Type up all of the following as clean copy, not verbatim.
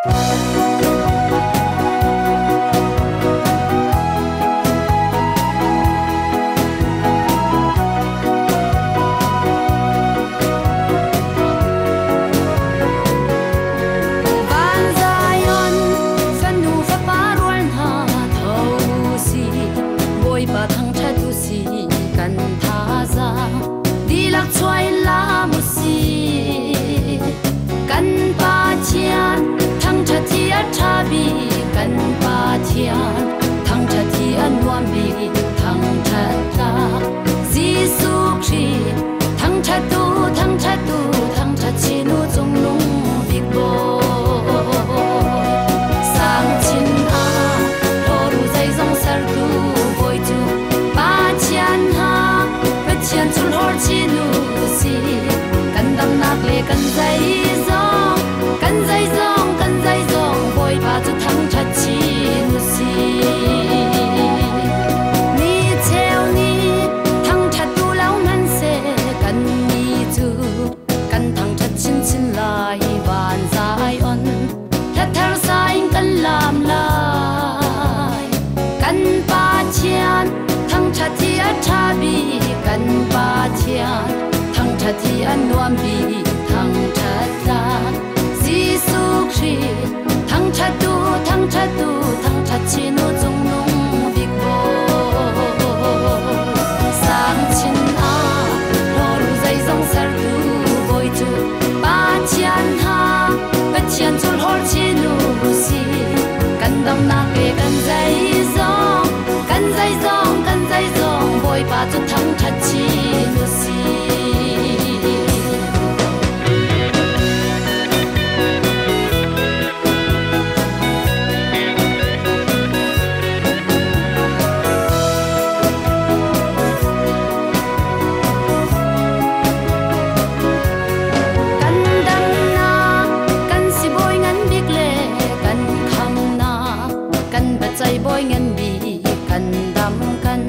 Van Zion fanu fapa rual hna tho si, Bawipa thangṭhat u si, kan thazaang dihlak chuai lam u si. Kan Pathian thangṭhat hi a ṭha bik, kan Pathian thangṭhat hi a nuam bik, thangṭhat tlak Jesuh Khrih thangṭhat u, thangṭhat u, thangṭhat chin u Cungnung bik Bawi. Sang chin ah hlawru zeizong sertu Bawi cu Pathian ha, Pathian cu hlawr chin u si. Kan damnak le kan zeizong, kan zeizong, kan zeizong, Bawipa cu thangṭhat chin u si. Mi cheu nih thangṭhat duh lo hmanhseh, kannih cu kan thangṭhat chinchin lai. Van Zion hla thar sa in kan laam lai. Kan Pathian thangṭhat hi a ṭha bik, kan Pathian thangṭhat hi a nuam bik, thangṭhat tlak Jesuh Khrih thangṭhat u, thangṭhat u, thangṭhat chin u Cungnung bik Bawi. Sang chin ah hlawru zeizong sertu Bawi cu Pathian ha, Pathian cu hlawr chin u si. Kan damnak le kan zeizong, kan zeizong, kan zeizong, Bawipa cu thangṭhat chin u si. Kan damnak, kan sibawi ngan bik le kan khamnak, kan biaceih bawi ngan bik, kan dam kan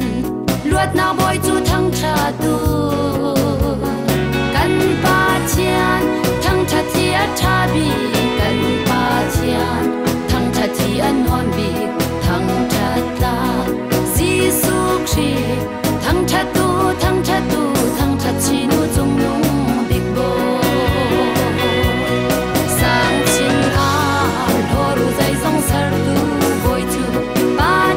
luatnak Bawi cu thangṭhat u. Kan Pathian thangṭhat hi a ṭha bik, kan Pathian thangṭhat hi a nuam bik, thangṭhat tlak Jesuh Khrih thangṭhat u, thangṭhat u, thangṭhat chin u Cungnung bik Bawi. Sang chin ah hlawru zeizong sertu Bawi cu Pathian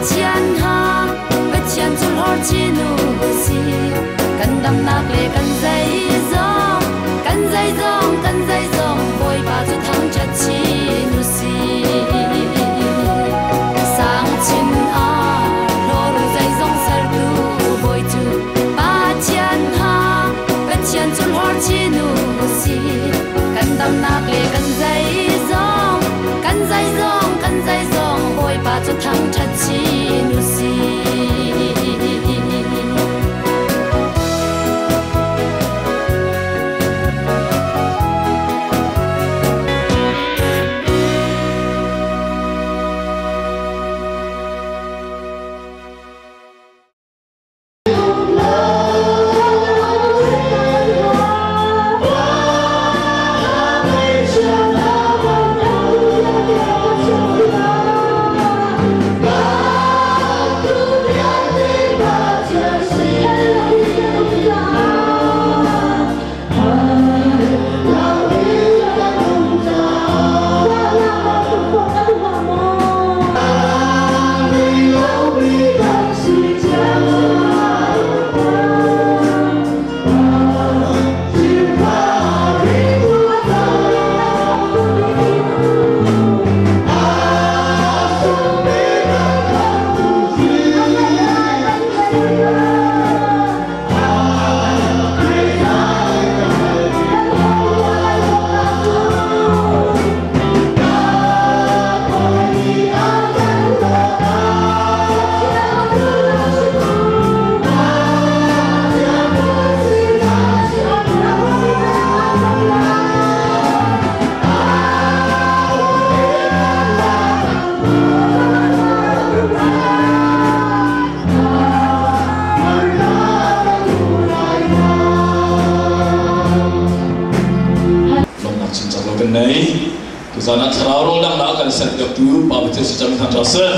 Tuzan ah thlarau rawl dangnak a kan serpiaktu Pa Pathian si cang thang ṭha seh.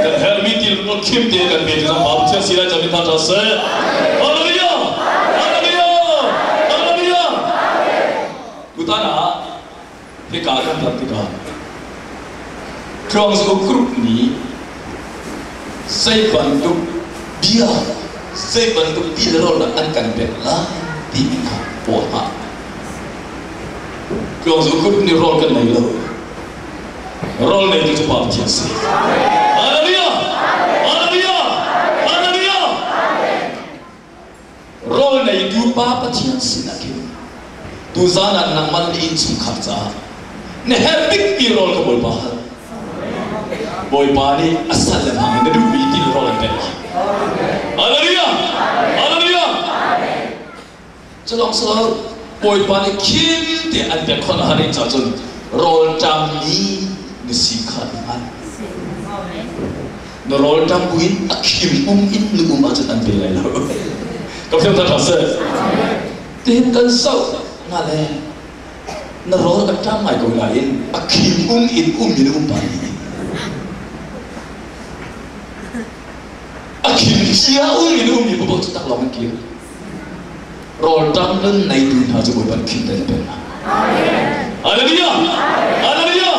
Kan herhmi til khim te kan pe tu zong Pa Pathian si lai cang thang ṭha seh. Hallelujah! Hallelujah! Hallelujah! Tutan ah hika kan rat tikah Tluangzu group nih zei bantuk bia, zei bantuk ti le rawl an kan pek lai timi kha paw hlah. Tluangzu group nih rawl kan nei lo. Rawl neitu cu Pa Pathian si. Hallelujah! Hallelujah! Hallelujah! Rawl neitu Pa Pathian sinah khin tuzaan ah nangmah na innchungkhar caah na herh bikmi rawl kha Bawipa hal. Bawipa nih a sal le hmang in na duhmi ti rawl an pek lai. Hallelujah! Hallelujah! Culawng silo Bawipa nih khim te an pek khawh na har ca cun rawl ṭammi na si kha i hngal. Na rawl ṭam buin a khim um in na um ahcun an pe lai lo. Ka fiang ṭha seh. Tihin kan soh na le na rawl a ṭam ngai ko nain a khim um in um in um pa ni. A khim cia um in um mi paoh cu tak lawng an kir. Rawlṭam nun neitu hna cu Bawipa nih khim te na pek hna. Hallelujah! Hallelujah!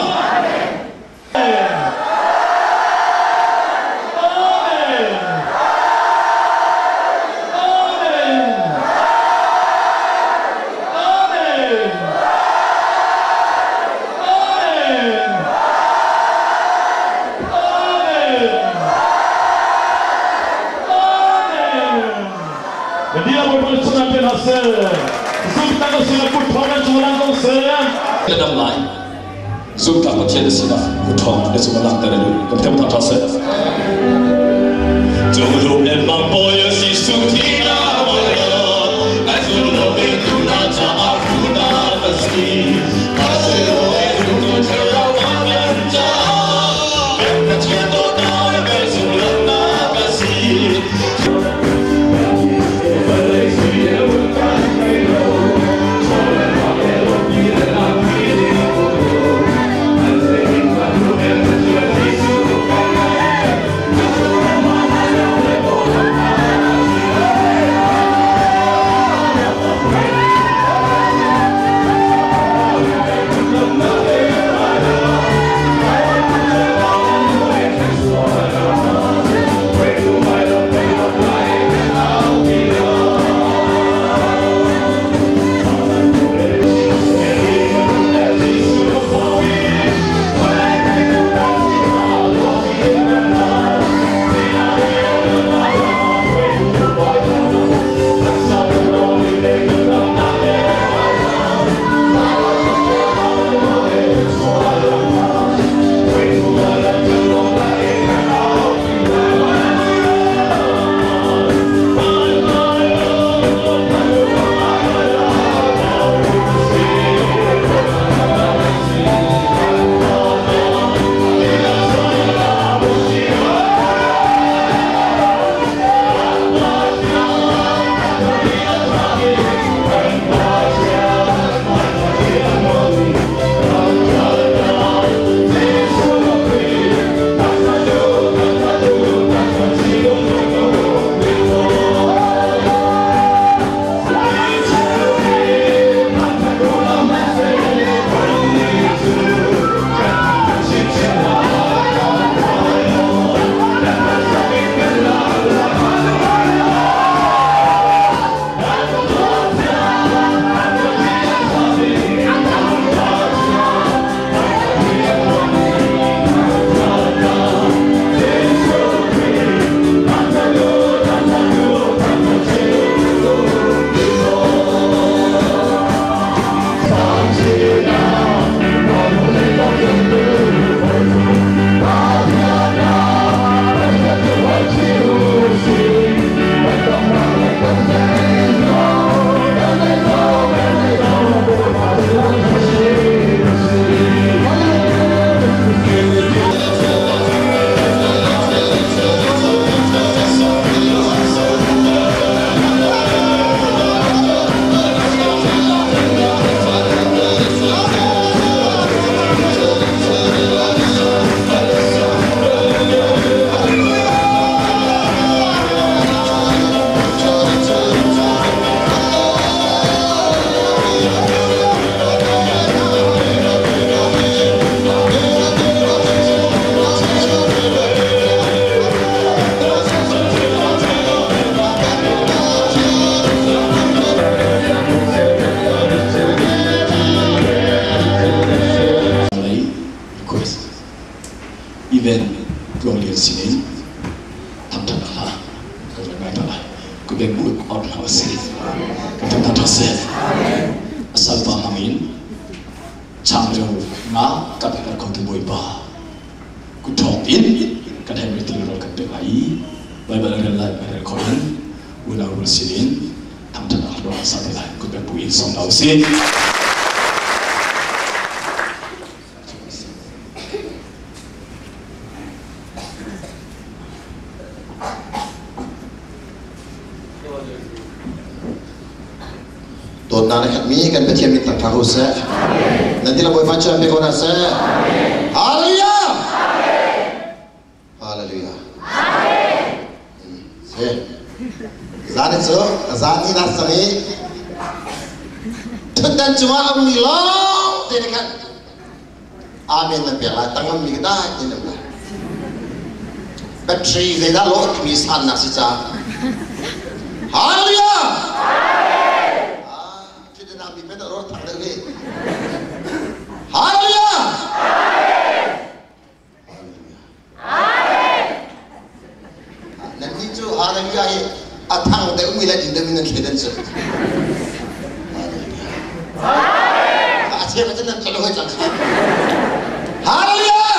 Na dam lai. Zumtlak Pathian na sinak kut ṭhawng na cung a langhter a duh. Kan thiam ṭha seh. Cung le mang bawi a si su thi na bawi a zul lo mi tu na caah tu na ka si. Ka se lo e tu tu thlarau a kan caah Pathian dawtnak ka zul na ka si. Pi Ben Tluang Lian sin in thangṭhatnak hla kan rak ngai ta lai. Ku Ben bu out hna usih. Kan thangṭhat ṭha seh. A salpa hmang in changreu nga kan her khotu Bawipa kutṭhawng in kan herhmi thil rawl kan pek lai i Baibal a rel lai rel khawh in unau rual sin in thangṭhatnak hla kan sa te lai. Ku Ben bu in sawm hna usih. Dawtnak na khatmi kan Pathian min thangṭhat ko seh. Nan ti la Bawipa cu pe ko hna seh. Hallelujah! Hallelujah. Se. Zan cu zan ni nak sang i thutdan cungah a ummi lawng te nih khan Amen nan pek lai tangam mi ka dai te nan lai. Battery zeidah lawh timi sannak si ca. Hallelujah! Ah, thutdan ah mi pet a rawt thang deuh hi. Hallelujah! Nannih cu Hallelujah hi a thang deuhmi le din deuhmi nan thleidan cu. A cheu cun nan tlol hoi cang. Hallelujah!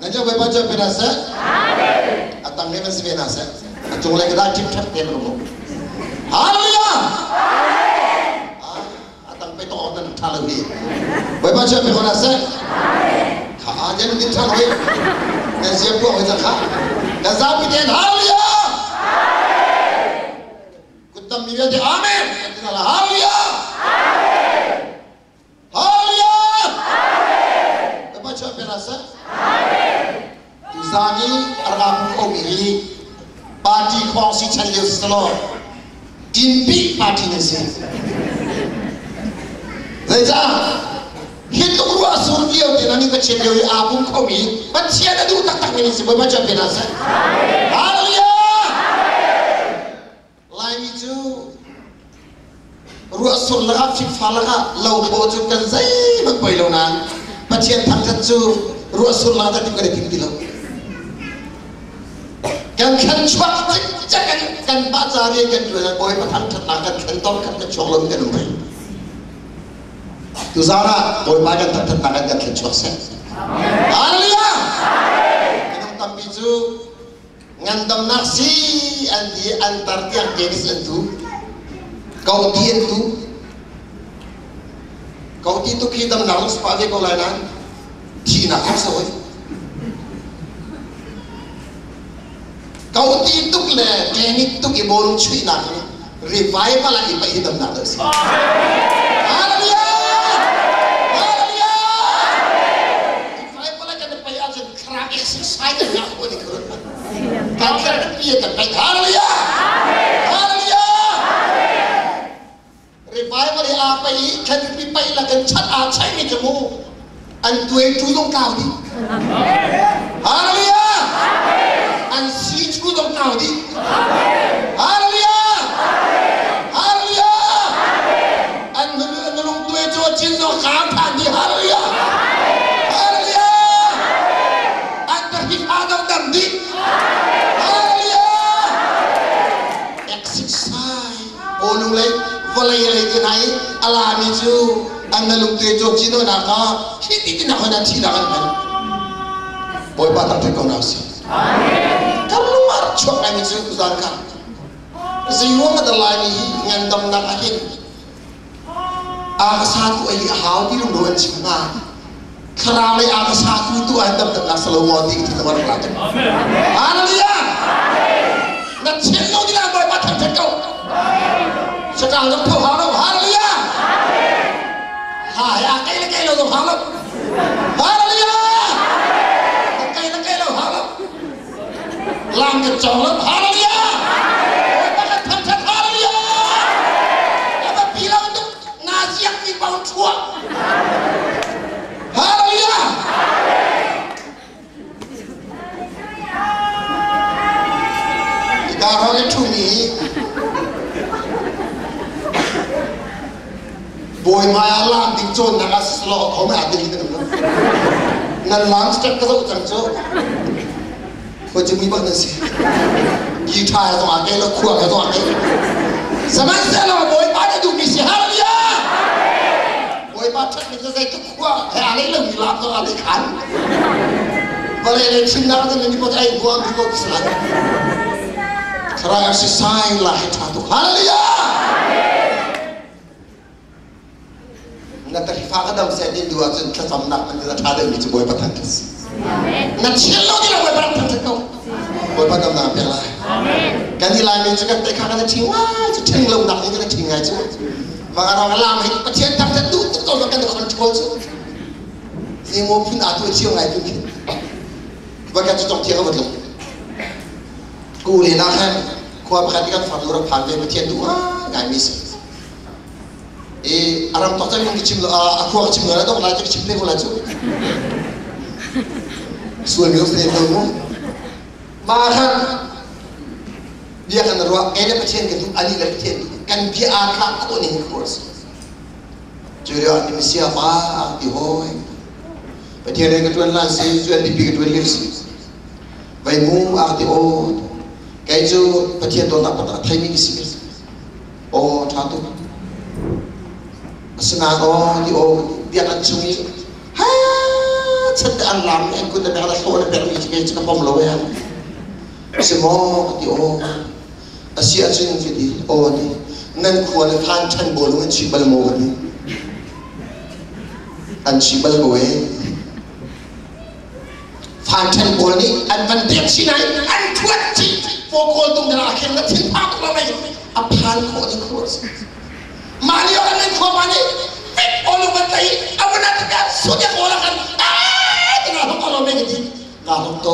Nan cu Bawipa cu pe hna seh. A tang le van si ve hna seh. A cunglei ka dah ṭhip ṭhep te man um. Hallelujah! A tang pe tawk nan ṭha lo hi. Bawipa cu pe ko hna seh. Kha a jen din ṭha hoi. Nan zia puak hoi cang kha. Kan zapi ten hallelujah. Kuttam mi vialte amen. Kan ti hna la hallelujah. Hallelujah. Bawipa cu pe hna seh. Tuzaan i a rak omi hi party khawng si chan lio si law Tinpi party nan si. Zeicah? Hi tluk ruah sur lio te nan ka chim lio i aa pum khomi Pathian a duh taktak mi si Bawipa cu pe hna seh. Hallelujah! Laimi cu ruahsur lakah fikfa lakah lo thaw cu kan zeihmanh poi lo nain Pathian thangṭhat cu ruahsur lakah kan tim kan i tim ti lo. Kan thlen chuak cikcek in kan mah ca rian kan ṭuan ah Bawipa thangṭhatnak kan thlen tong khat kan chuak lo in kan um rih. Tuzaan ah Bawipa kan thangṭhatnak kan kan thlen chuak seh. Hallelujah! Minung tampi cu ngandamnak si an ti an tar tiang tennis an tu ko ti an tu ko ti tu khi damnak lung spa ve ko lai nan thihnak kong sa hoi ko ti tuk le tennis tuk i bawlung chuihnak hi revival ah i paih hi damnak dah si Hallelujah! Hallelujah! Revival ah kan i paih ahcun thlarau exercise kan ngah ko ni khurut kan thlarau pi kan paih hallelujah hallelujah revival hi aa pai i khan pi pai la kan chat aa chai mi cu mu an tuai tu dong kau di hallelujah an si chu dong kau di hallelujah hallelujah an nulung tuai cu chin zo kham than di hallelujah hallelujah an tahik adong dam di hallelujah exercise bawlung lei vawlei lei te nai alami cu an nalung tuai cu chin na ka hi ti ti na hon an thi na kan hman bawipa tak thek ko na si kan lungar chuak ngai mi cu zan kha Zeiruang ah dah Laimi hi ngandamnak ah hin aa ka satu ei a hau ti lungro an chim hna. Thlarau lei aa ka satu tu ah damdamnak salo maw ti ka rak la tuk. Hallelujah! Na thian lo ding ah Bawipa thangthat ko. Sakal dong tho hau lo. Hallelujah! Ha he a kei le kei lo dong hau lo. Hallelujah! Kei le kei lo hau lo. Lam kan cawng lo. Hallelujah! Bawipa kan thangṭhat. Hallelujah! A biapi lo tuk. Naa ziakmi paoh chuah. Hallelujah! Hika hrawng i ṭhumi hi bawi hmai ah lam ding cawnnak ah siselaw a kho mei aa tel in kan um lo. Nan lam step ka zoh cang cu. Khua cimui bak nan si. Guitar he zong aa ke lo, khua he zong aa ke. Sihmanhsehlaw Bawipa na duhmi si hallelujah! Bawipa ṭhat ning cu zeitluk khua he aa lei lomi lam zong aa lei khan. Vawlei lei thimnak ah cun ni pot ei huam ti ko ti si lai. Thlarau si sai la he ṭha tuk. Hallelujah! Na tarifa ka dam seh ti duh ahcun thlacamnak man a ṭha deuhmi cu Bawipa thangṭhat si. Na chil lo ti lo Bawipa rak thangṭhat ko. Bawipa damnak pek lai. Kan i Laimi cu kan te kha kan i ṭhing ngai cu ṭhing lo nak in kan i ṭhing ngai cu. Mah rang lam hi Pathian thangṭhat duh tuk ko kan i control cu. Zeimaw phun aa tuah cio ngai tu khi. Va kan cu tong thiang a vat lo. Ku le nak han khua pakhat i kan farnu rak phan ve Pathian duh ngai mi si. I a ram tok cang ka chim lo a khua ka chim lo la dok lai ka chim te ko lai cu sual mi se lo mu ma khan bia kan ruah kei le Pathian ka duh ani le Pathian duh kan bia aa thlak khawh ning course cu lio ah Messiah pa ti hoi Pathian he ka tuan lan si cu NDP ka tuan liu si vai mu a ti o kei cu Pathian dawtnak tak a theimi ka si Aw ṭha tuk. Asinain aw ti aw biakinn chung i ha chat te an lam i an kut a bek le hlawh le pekmi cu kei cu ka pom lo ee. Si maw ka ti aw. A si ahcun ka ti aw ti nan khua le phan ṭhan bawlung an chih bal maw ka ti. An chih bal ko ee. Phan ṭhen pawl nih an van pek chin ai an thuat chih fawkawl tung dang ah khin na thinphang tuk lo mei a phan khawh ding khawh si mah lio kan nan khua pa nih fit pawl van tlai a van at ka sut ya kawl kan a ti na hok lo mei ka ti na hok ko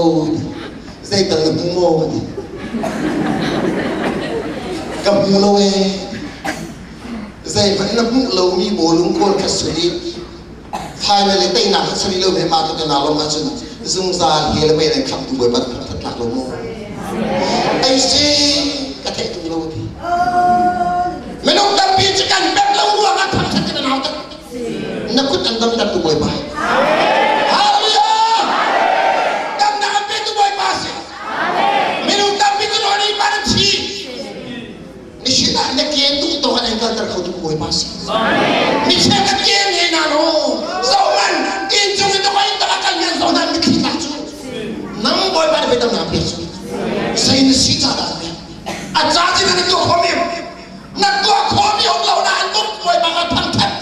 zei tal na hmu maw ka ti ka hmu lo e zei hmanh na hmuh lomi bawlung kawl kha sut i Finally teinak kha sari lo he mah tluk in aa lawmh ahcun zungzal he le mei le khamtu Bawipa thangthat tlak lo maw? Ei si ka theih tung lo ti. Minung tampi cu kan pek lo ruangah thangthat in an hau tak. Na kut an damter tu Bawipa. Hallelujah! Damnak an petu Bawipa si. Minung tampi cu nawl i pa na thi. Nihin ah na ke duh tawk an kalter kho tu Bawipa si. Micheu ka ke nge na no. Zohman inn cung in ka in tak kal ngan zo na mitthli tlak cu. Nang Bawipa nih dam na pek cu. Sei na si ca dah pek. A ca cin na tuah kho mi. Na tuah kho mi um lo na an buk Bawipa ka thangthat.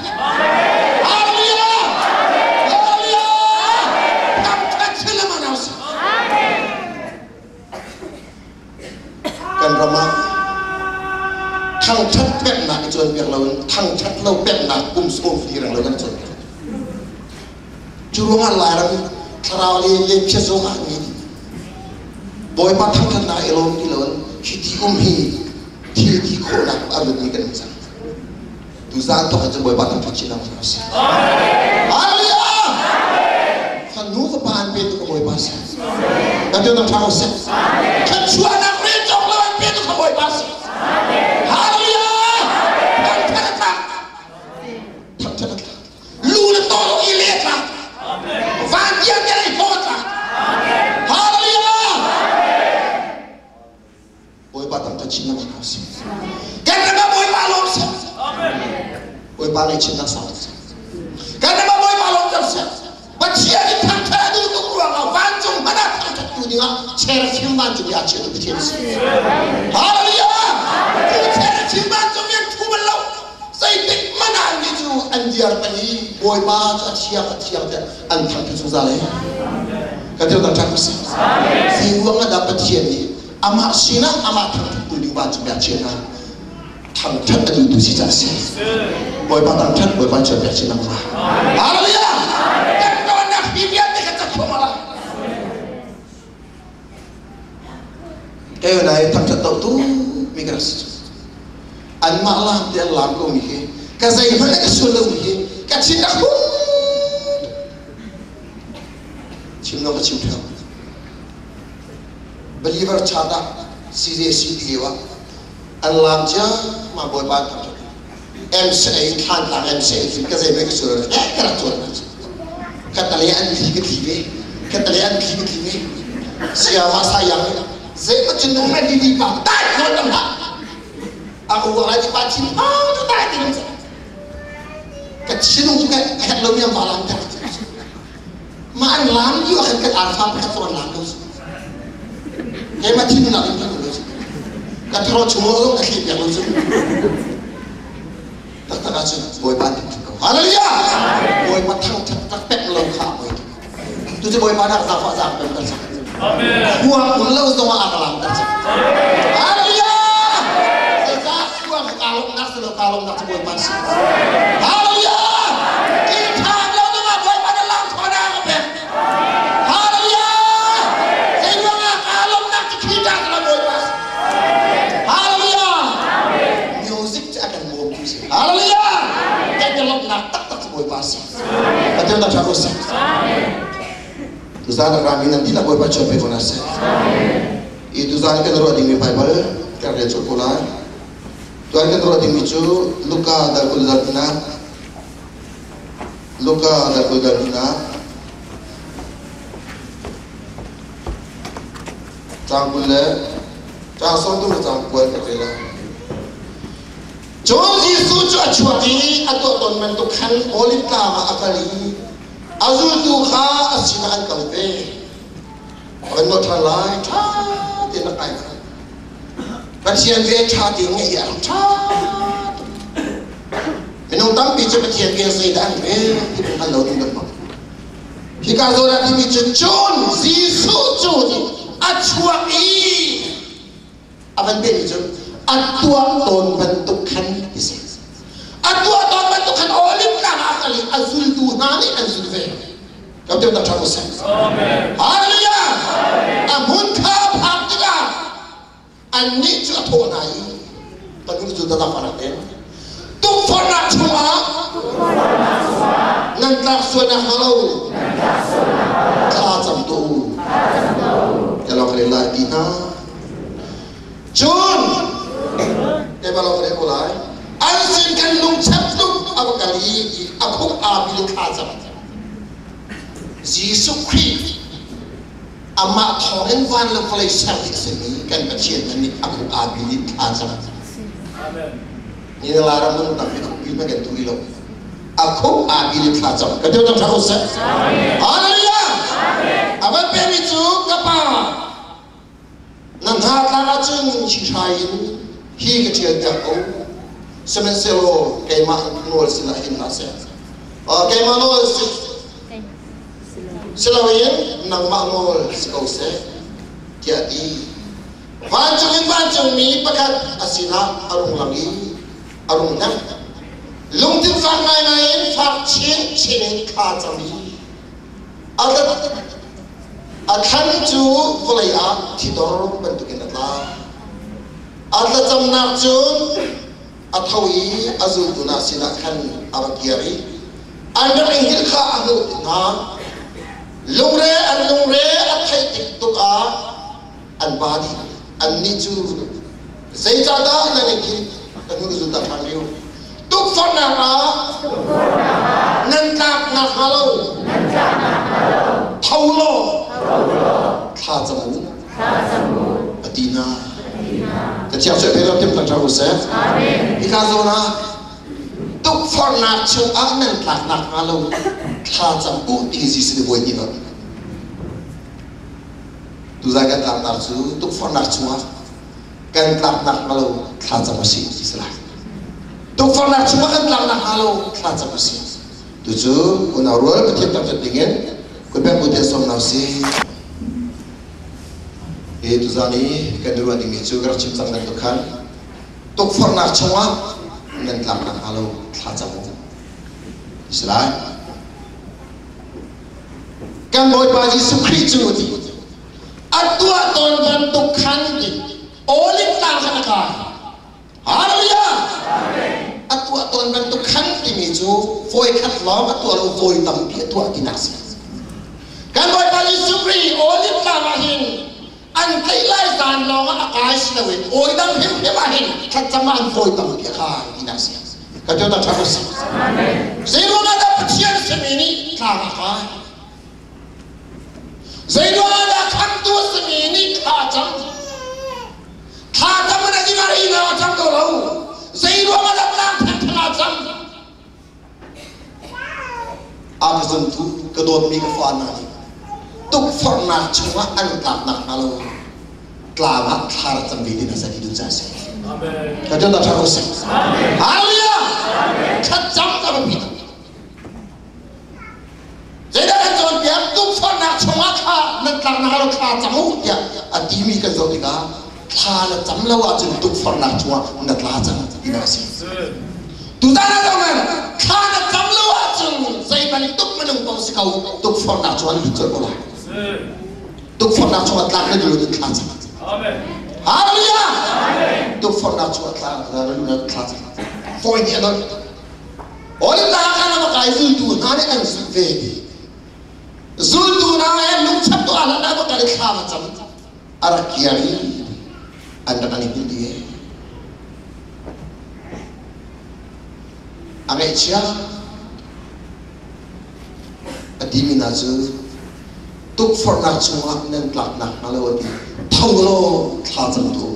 Hallelujah! Hallelujah! Thangthat sila ma si. Kan ram ah thangṭhat peknak i cawnpiak loin thangṭhat lo peknak kum sawmli reng lo kan cawnpiak. Cu ruangah Lairam thlarau le lemphia zong ah ngi Bawipa thangṭhatnak i lawm ti loin hi ti um hi thil ti khawhnak a rutmi kan um cang. Tuzaan thawk in cun Bawipa thangṭhat chin lengmang hna usih. Hallelujah! Fanu fapa an petu ka Bawipa si. Kan tu dang ṭha ko seh. Thluachuahnak rel cawk lo an petu ka Bawipa si. Hallelujah! Thangṭhat a tlak. Thangṭhat a tlak. Lu le taw lo i le a tlak. Van tiang tiang i hlawh a tlak. Hallelujah! Bawipa thangṭhat chin lengmang hna usih. Kan ram ah Bawipa lawm seh. Bawipa ngaihchiatnak sau tuk seh. Kan ram ah Bawipa lawm cang seh. Pathian in thangṭhat a duh tuk ruangah vancung hmanh ah thangṭhat tu dingah cherachim vancung i aa chiah tu Pathian a si. Hallelujah! Cu cherachim vancung i an thu bal lo. Zeitik hmanh ah annih cu an diar peng i Bawipa cu a thiang a thiang tiah an thangṭhat zungzal e. Kan thil thangṭhat usih. Zei ruang ah dah Pathian nih amah sinah amah thangṭhat tu ding vancung ah chiah hna thangṭhat a duhtu si caah a si. Bawipa thangṭhat Bawipa chiah chin lengmang. Hallelujah! Kan tawnnak hi vialte kan cat thluahmah lai. Kei nai thangṭhat do tu mi kan si. Anmah lam te an lam ko mi hi ka zeihmanh ka sual lo mi hi ka thin a hung. Chim lo ka chim theo. Believer chat ah CJC ti lio ah an lam cia ma Bawipa an thangṭhat. MCA thlan tlang MCA ka zei ka sual eh ka rak tuan ka tale an thli ka thli ve khatalei an thli ka thli ve siama sayang zei cun nung men di pa tai khon tam ha a ka uang lai ti pa thin pa tu tai ti nung ka thinung tu ka het lo mi am lam ta ma an lam yu khan kan arfa pakhat so an lam lo su keimah thinung nak in lo su ka thro chung lo ka thli piak lo su taktak ahcun Bawipa an thangṭhat ko. Hallelujah! Bawipa thangṭhat rak pek lo kha a poi tuk. Tu cu Bawipa nak zaangfah zaang pem ter cang. Khua kun lo zong ah a ka lam ter cang. Hallelujah! Zeicah khua ka kaa lawmhnak si lo kaa lawmhnak cu Bawipa si. Hallelujah! Ki ṭha lo zong ah Bawipa na lam thawna ka pek. Hallelujah! Zei ruangah kaa lawmhnak cu khi ṭha lo Bawipa si. Hallelujah! Music cu a kan bawmtu si. Hallelujah! Kan i lawmhnak taktak cu Bawipa si. Pathian dah ṭha ko seh. Tuzaan a rami nan dihlak Bawipa chiat pe ko hna seh. I tuzaan kan ruah dingmi Baibal kan rel colh ko lai. Tuan kan ruah dingmi cu Luka dal 20 dal hnihnak Luka dal 20 dal hnihnak Caang 20 le caang 30 le caang 20 ka rel lai. Cun Jesuh cu a chuak i a tuah tawn bantuk khan Oliv tlang ah a kal i a zultu kha a sinah an kal ve. A kan nawh ṭhan lai, ṭha tein rak ngai kha. Pathian ve ṭha tein ngaih a rak ṭha tuk. Minung tampi cu Pathian bia zeidah an rel ti kan hngal lo ning kan hmang. Hika zawn ah timi cu cun Jesuh cu a chuak i a van pehmi cu a tuah tawn bantuk khan ti si. A tuah tawn bantuk khan Oliv tlang ah a kal i a zultu hna nih an zul ve. Kan tiu tak ṭha ko seh. Hallelujah! A hmun kha phak tikah annih cu a thawh hna i kan nu cu dada fanak in tukforhnak chungah nan tlak sual nakhnga lo thla cam tuah u ka lawng rel lai ti hna cun keimah lawng rel ko lai an sin kan lungchep tuk a va kal i a khuk aa bil thla cam Jesuh Khrih Amah thawngin van le vawlei ser dih a simi kan Pathian hmanh nih a khuk aa bil in thla cam. Ni la ram nung tampi khuk bil hmanh kan tu rih lo. A khuk aa bil in thla cam. Kan teu tang ṭha seh. Hallelujah! A van pemi cu ka pa na hna tlak ahcun hri in hi ka ṭhial piak ko. Sihmanhsehlaw keimah nawl sinah hin hlah seh. Keimah nawl si Siloin nangmah nawl si ko seh, tiah a ti. Vancung in vancungmi pakhat a sinah a rung lang i a rung hnemh. Lungthin fak ngaingai in fak chinchin in thla cam i a thlan cu vawlei ah thidor bantukin a tla. A thlacamnak cun a tho i a zultu hna sinah khan a va kir i an rak i hngilh kha a hmuh tik hna. Lungre an lungre a theih tik tuk ah an ba dih. Annih cu zeicahdah nan i hngilh? Kan hnu zul ta ṭhan rih u. Tukforhnak ah nan tlak nakhnga lo tho law thla cam u a ti hna. Cathiang cu pe lo tim kan ṭha u seh. Hika zawn ah tukforhnak chungah nan tlak nakhnga lo thla cam u ti Jesuh nih voi hnih a Tuzai kan tlaknak cu tukforhnak chungah kan tlak nakhnga lo thla cam u sih ti si lai. Tukforhnak chungah kan tlak nakhnga lo thla cam u sih. Tucu unau rual Pathian thangṭhat dingin kutpek bu te sawm hna usih. Hi tuzan i kan i ruah dingmi cu ka rak chim cang bantuk khan tukforhnak chungah nan tlak nakhnga lo thla cam u ti si lai. Kan Bawipa Jesuh Khrih cu ti a tuah tawn bantuk khan ti Olive tlang khan a kai. Hallelujah! A tuah tawn bantuk khan timi cu voi khat lawng a tuah lo voi tampi a tuah tinak si. Kan Bawipa Jesuh Khrih Olive tlang ah hin an tlaih lai zan lawng ah a kai si loin oi dang hrimhrim ah hin thlacam ah an voi tampi a kai tinak si. Ka teu ta ṭha ko si. Zeiruangah dah Pathian simi nih tlang a kai? Zeiruangah dah khamtu a simi nih thla cam? Thla cam in a ding a ri na cam ko lo. Zeiruangah dah tlang theng thla cam? A ka zumtu ka dawtmi ka fa hna nih tukforhnak chungah an tlak nakhnga lo tlang ah thla rak cam ve ding a sadi dun ca si. Ka ṭan ṭha ko seh. Hallelujah! Thlacam ka biapi tuk. Zeidah kan cawnpiak? Tukforhnak chungah thla nan tlak nakhnga lo thla cam u tiah a timi kan zoh tikah thla na cam lo ahcun tukforhnak chungah na tla cang tinak a si. Tutan ah zoh thla na cam lo ahcun zei bantuk minung paoh si ko tukforhnak chungah na lut colh ko lai. Tukforhnak chungah tlak na duh in thla cam. Hallelujah! Tukforhnak chungah tla na duh thla cam. Fawi nih a dolh. Olive khan a va kai zultu hna nih an zulh ve. Zultu hna he lungchap tu ah hlan ah va kal i thla va cam. A rak kiar i an rak an i hngilh dih. A ngaihchia a timi hna cu tukforhnak chungah nan tlak nakhnga lo a ti. Tho law thla cam tu.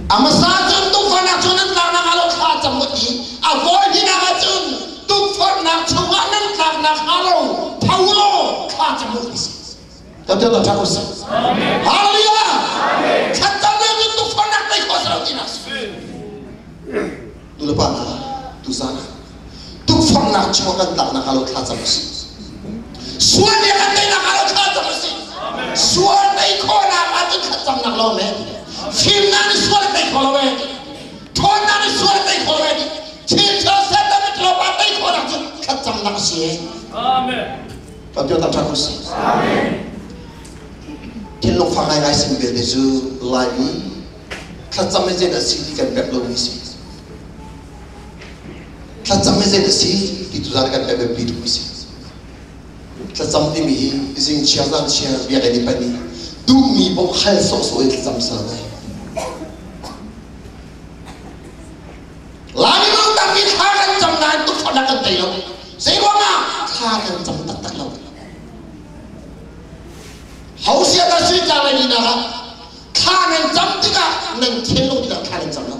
A hmasa cun tukforhnak chung nan tlaknak hnga lo thla cam u ti. A vawi hnihnak ah cun tukforhnak chungah nan tlaknak hnga lo tho law thla cam u ti si. Kan ṭan ṭha ko seh. Hallelujah! Thlacam le cun tukforhnak tei khawh si lo tinak si. Nulepa hna, tuzaan ah tukforhnak chungah kan tlaknak hnga lo thla cam u sih. Sual nih kan teinak hnga lo thla cam u sih. Sual tei khawhnak ahcun thlacamnak lo men. Fimnak nih sual a tei kho lo e. Ṭhawnnak nih sual a tei kho lo e. Thil ṭha Satan nih ṭhalopa tei khawhnak cu thlacamnak a si e. Amen. Kan ṭha ṭha ko sih. Thinlung fak ngaingai sin belte cu Laimi thlacam hi zeidah a si ti kan pek lomi si. Thlacam hi zeidah a si ti tuzaan kan pek biapi tukmi si. Thlacam timi hi zing chia zan chia biakinn i pan i duhmi paoh hal sawhsawh in thlacam si lo. Laimi minung tampi thla kan cam nain tukforhnak kan tei lo. Zeiruangah thla kan cam taktak lo. Hosea ta sui tlang le ni nak ah thla nan cam tikah nan thinlung tikah thla nan cam lo.